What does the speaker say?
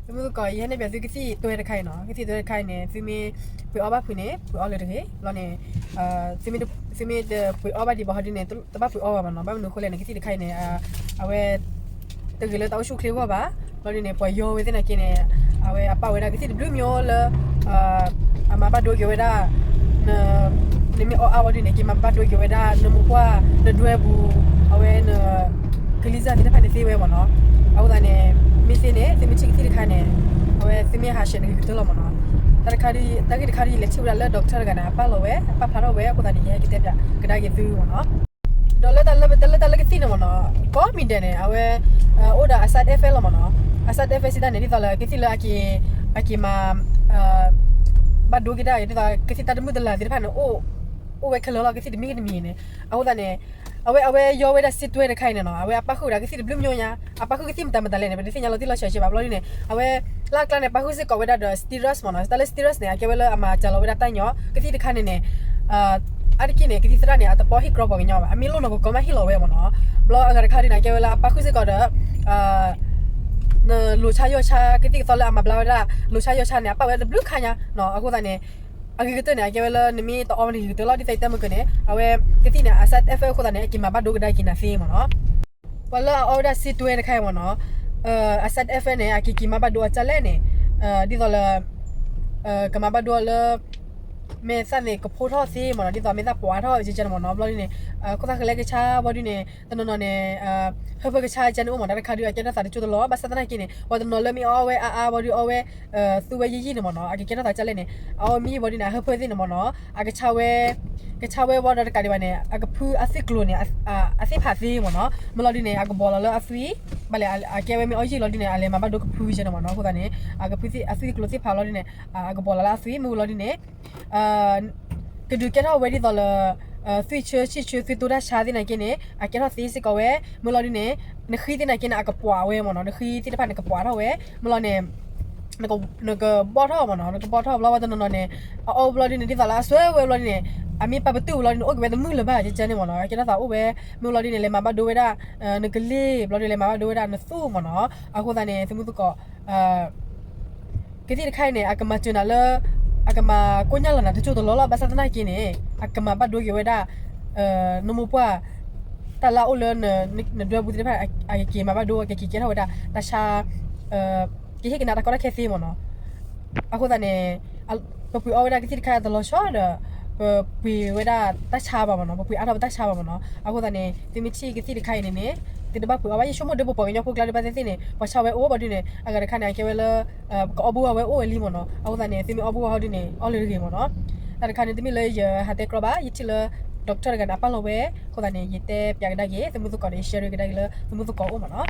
သုမုသကိး ယဟဲနဲၣ်ပၠးသုကသံၣ်တွဲတခါအံၤနီၤ. ကသံၣ်တွဲတခါအံၤန့ၣ် သုမ့ၢ်ပှ့ၤအီဘၣ်ဖုးန့ၣ် ပှ့ၤအီလၢၤတဂ့ၤ. ဘျီန့ၣ် သုမ့ၢ်တပှ့ၤအီဘၣ်ဒံးဘၣ်ဟီဒ်န့ၣ် တဘၣ်ပှ့ၤအီဘၣ်မ့ၢ်နီၤ. ဘၣ်မနုၤအဃိလဲၣ်န့ၣ် ကသံၣ်တခါအံၤန့ၣ် အဝဲ တဂ့ၤလၢတၢ်အိၣ်ဆူၣ်အိၣ်ချ့အဂီၢ်ဘၣ်. ဘျီဒ်န့ၣ် ပှၤယီဝဲသ့ၣ်နာ်က့န့ၣ် အဝဲအပာ်ဝဲဒၣ်ကသံၣ်တဘျုးမံၤလၢ အမၤဘၣ်ဒိက့ၤဝဲဒၣ် နမ့ၢ်အီအါဝဲဒ်န့ၣ် က့ၤမၤဘၣ်ဒိက့ၤဝဲဒၣ် နမိၢ်ပှၢ် နဒွဲပူၤ အဝဲန ကလံၤစၢ်သ့ၣ်တဖၣ်န့ၣ်သ့ဝဲမ့ၢ်နီၤ. အဃိသတးန့ၣ် မ့ၢ်သ့န့ၣ် သုမ့ၢ်ထံၣ်ကသံၣ်တခါန့ၣ် အဝဲသုမ့ၢ်ဟးဆှဲးတဂ့ၤကတၢၢ်လီၤမ့ၢ်နီၤ. တၢ်တခါဒ် တၢ်ဂ့ၢ်တခါဒ်ယလဲၤထံၣ်ဝဲဒၣ်လၢ doctor တဂၤန့ၣ် အပာ်လီၤဝဲ အပာ်ဖျါထီၣ်ဝဲ အဃိသတးန့ၣ် ယဟဲကတဲပၠးကဒါက့ၤသုမ့ၢ်နီၤ. ဒီးလၢတၢ်လၢတၢ်လၢကသံၣ်န့ၣ်မ့ၢ်နီၤ ကိးမံၤဒဲးန့ၣ် အဝဲ အိၣ်ဒီးအ side effect လီၤမ့ၢ်နီၤ. အ side effect စံးတၢ်န့ၣ် ဒ်သိးလၢကသံၣ်လၢအက့ၤ အက့ၤမၤ ဘၣ်ဒိက့ၤတၢ် ဒ်သိးကသံၣ်တၢ်တမုာ်တလၤသ့ၣ်တဖၣ်န့ၣ် အိၣ်ဝဲခဲလၢာ်လီၤ. ကသံၣ်တမံၤတမံၤန့ၣ် အဃိသတးန့ၣ် အဝဲ အဝဲယီဝဲဒၣ်စ့တွဲတခါအံၤန့ၣ်နီၤ အဝဲအပာ်ဃုာ်ဝဲဒၣ်ကသံၣ်တဘျုးမံၤညါ အပာ်ဃုာ်ကသံၣ်မတၤမတၤလဲၣ်န့ၣ် ပတသ့ၣ်ညါလီၤတံၢ်လီၤဆဲးဘၣ်. ဘျီဒ်န့ၣ် အဝဲ လၢအကျါန့ၣ် ပာ်ဃုာ်စ့ၢ်ကီးဝဲဒၣ်ဒီး steroid မ့ၢ်နီၤ. တၢ်လၢ steroid န့ၣ် အကဲဝဲလၢအမၤစှၤလီၤဝဲဒၣ်တၢ်ညီ ကသံၣ်တခါန့ၣ်န့ၣ် အါတက့ၢ်န့ၣ် ကသံၣ်သရၣ်န့ၣ် အတပီၢ်ဟ့ၣ်ကြီပှၤကညီဘၣ် အမ့ၢ်လိၣ်နီၢ်ကီၢ်ကီမးဟ့ၣ်လီၤဝဲမ့ၢ်နီၤ. ဘျီအဂၤတခါဒ်န့ၣ် အကဲဝဲလၢအပာ်ဃုာ်စ့ၢ်ကီးဒီး နလိၤဆါယီၢ်ဆါ ကသံၣ်ကသီလၢအမၤဘျါဝဲဒၣ် လိၤဆါယီၢ်ဆါန့ၣ် အပာ်ဝဲတဘျုးခါညါနီၤ. အဃိသတးန့ၣ် အဂ့ၤကတၢၢ်န့ၣ် အကဲဝဲလၢနမ့ၢ်တအီမ့ၢ်န့ၣ် ဂ့ၤကတၢၢ်လီၤ. ဒ်သိးယတဲမုၢ်ကန့ၣ် အဝဲကသံၣ်န့ၣ် အ side effect အဃိသတးန့ၣ် အက့ၤမၤဘၣ်ဒိကဒါက့ၤနၤသ့မ့ၢ်နီၤ. ပှၤလၢအအီဝဲဒၣ်စ့တွဲတခါအံၤမ့ၢ်နီၤ အ side effect န့ၣ် အက့ၤက့ၤမၤဘၣ်ဒိအကၢ်လဲၣ်န့ၣ် ဒ်သိးလၢ ကမၤဘၣ်ဒိအီၤလၢ မဲာ်သၣ်န့ၣ်ကဖိထီၣ်သ့မ့ၢ်နီၤ ဒ်သိးမဲာ်သၣ်ပှၤထီၣ်ကဲကဲန့ၣ်မ့ၢ်နီၤ. ဘျီဒ်န့ၣ် ခိၣ်သၣ်ဃဲၤလၢကဆါဘျီဒ်န့ၣ် တနီၤနီၤန့ၣ် ဟၢဖၢကဆါကဲန့ၣ်အိၣ်မ့ၢ်နီၤ တၢ်တခါဒုးအကဲထီၣ်သးတကၠိတလီၤ ဘၣ်ဆၣ်သနာ်က့န့ၣ် ပှၤတနီၤလၢမ့ၢ်အီဝဲအါအါဘျီဒ်အီဝဲ သူဝဲယံာ်ယံာ်န့ၣ်မ့ၢ်နီၤ အကကဲထီၣ်သးကၢ်လဲၣ်န့ၣ် အအီမ့ၢ်ဘျီဒ်န့ၣ် အဟၢဖၢသ့ၣ်န့ၣ်မ့ၢ်နီၤ အကဆါဝဲ ကဆါဝဲဘျီဒီးတကးဒံးဘၣ်န့ၣ် အကဖုအသွံၣ်ကျိၤန့ၣ် အသ့ၣ်ဖးသ့မ့ၢ်နီၤ မ့ၢ်လီၤဒ်န့ၣ် အကဘီလီၤလၢအသွံၣ် ဘၣ်လဲၣ် အကဲဝဲမ့ၢ်အီယံာ်လီၤဒ်န့ၣ် အလဲၤမၤဘၣ်ဒိကဖုကဲန့ၣ်မ့ၢ်နီၤ အဃိသတးန့ၣ် အကဖုအသွံၣ်ကျိၤသ့ၣ်ဖးလီၤဒ်န့ၣ် အကဘီလီၤလၢအသွံၣ် မ့ၢ်ဝံၤလီၤဒ်န့ၣ် ကဒုးကဲထီၣ်ဝဲဒ်သိးလၢ သွံၣ်ဆၢဆံၣ်ဆၢသွံၣ်တိၢ်တၢ်ဆါသ့ၣ်နာ်က့န့ၣ် အကဲထီၣ်သ့စ့ၢ်ကီးဝဲ မ့ၢ်လီၤဒ်န့ၣ် နဃံသ့ၣ်နာ်က့န့ၣ် အကပှၤဝဲမ့ၢ်နီၤ နဃံသ့ၣ်တဖၣ်န့ၣ် ကပှၤထီၣ်ဝဲ မ့ၢ်လီၤန့ၣ် နကဘီၣ်ထီၣ်မ့ၢ်နီၤ နကဘီၣ်ထီၣ်ဘျီဝဲတနီၤနီၤန့ၣ် အအီဘျီဒ်န့ၣ် ဒ်သိးလၢအစွဲဝဲဘျီဒ်န့ၣ် အမ့ၢ်ပာ်ပတုာ်ဘျီဒ်န့ၣ် အိၣ်က့ၤဝဲတမုာ်လၢၤဘၣ် ကဲကဲန့ၣ်မ့ၢ်နီၤ ကဲထီၣ်သးအိၣ်ဝဲ မ့ၢ်လီၤဒ်န့ၣ် လဲၤမၤဘၣ်ဒိဝဲဒၣ် နကလ့ၢ် ဘျီဒ်လဲၤမၤဘၣ်ဒိဝဲဒၣ်နသူၣ်မ့ၢ်နီၤ အဃိသတးန့ၣ် သုမုၢ်သကိး ကသံၣ်တခါအံၤန့ၣ် အကမၤစၢၤနၤလၢ အကမၤကိညၢ်လီၤနၤတကၠိတလီၢ်လီၤ ဘၣ်ဆၣ်သနာ်က့န့ၣ် အကမၤဘၣ်ဒိက့ၤဝဲဒၣ် နမိၢ်ပှၢ် တၢ်လၢအအိၣ်လၢ နဒွဲပူၤသ့ၣ်တဖၣ် အကက့ၤမၤဘၣ်ဒိ အကက့ၤကဲထီၣ်ဝဲဒၣ် တၢ်ဆါ ကဟ့ၣ်က့ၤနၤတၢ်ကီတၢ်ခဲသ့မ့ၢ်နီၤ အဃိသတးန့ၣ် ပပှ့ၤအီဝဲဒၣ်ကသံၣ်တခါတလီၤဆီဒီး ပပှ့ၤဝဲဒၣ်တၢ်ဆါဘၣ်မ့ၢ်နီၤ ပပှ့ၤအါထီၣ်ပတၢ်ဆါဘၣ်မ့ၢ်နီၤ အဃိသတးန့ၣ် သုမ့ၢ်ထံၣ်ကသံၣ်တခါအံၤန့ၣ်န့ၣ် သုတဘၣ်ပှ့ၤအီဘၣ် ယဆိကမိၣ်ဒ်ပပှၤကညီဖိကျါဒ်ဘၣ်သ့ၣ်သ့ၣ်န့ၣ် ပှၤဆါဝဲအိၣ်ဘၣ်ဒ်န့ၣ် အဂၤတခါန့ၣ် အကဲဝဲလၢ ကအီၣ်ဘူၣ်ဝဲအိၣ်ဝဲလံမ့ၢ်နီၤ အဃိသတးန့ၣ် သုမ့ၢ်အီၣ်ဘူၣ်ဝဲဟီဒ်န့ၣ် အီၣ်လၢတဂ့ၤမ့ၢ်နီၤ တၢ်တခါန့ၣ် တမ့ၢ်လၢယဟးတဲကြီဘၣ် ယထံၣ်လၢ doctor တဂၤန့ၣ် အပာ်လီၤဝဲ အဃိသတးန့ၣ် ယတဲပၠးကဒါက့ၤ သုမုၢ်သကိးဒီး ယ share ကဒါက့ၤလၢ သုမုၢ်သကိးအိၣ်မ့ၢ်နီၤ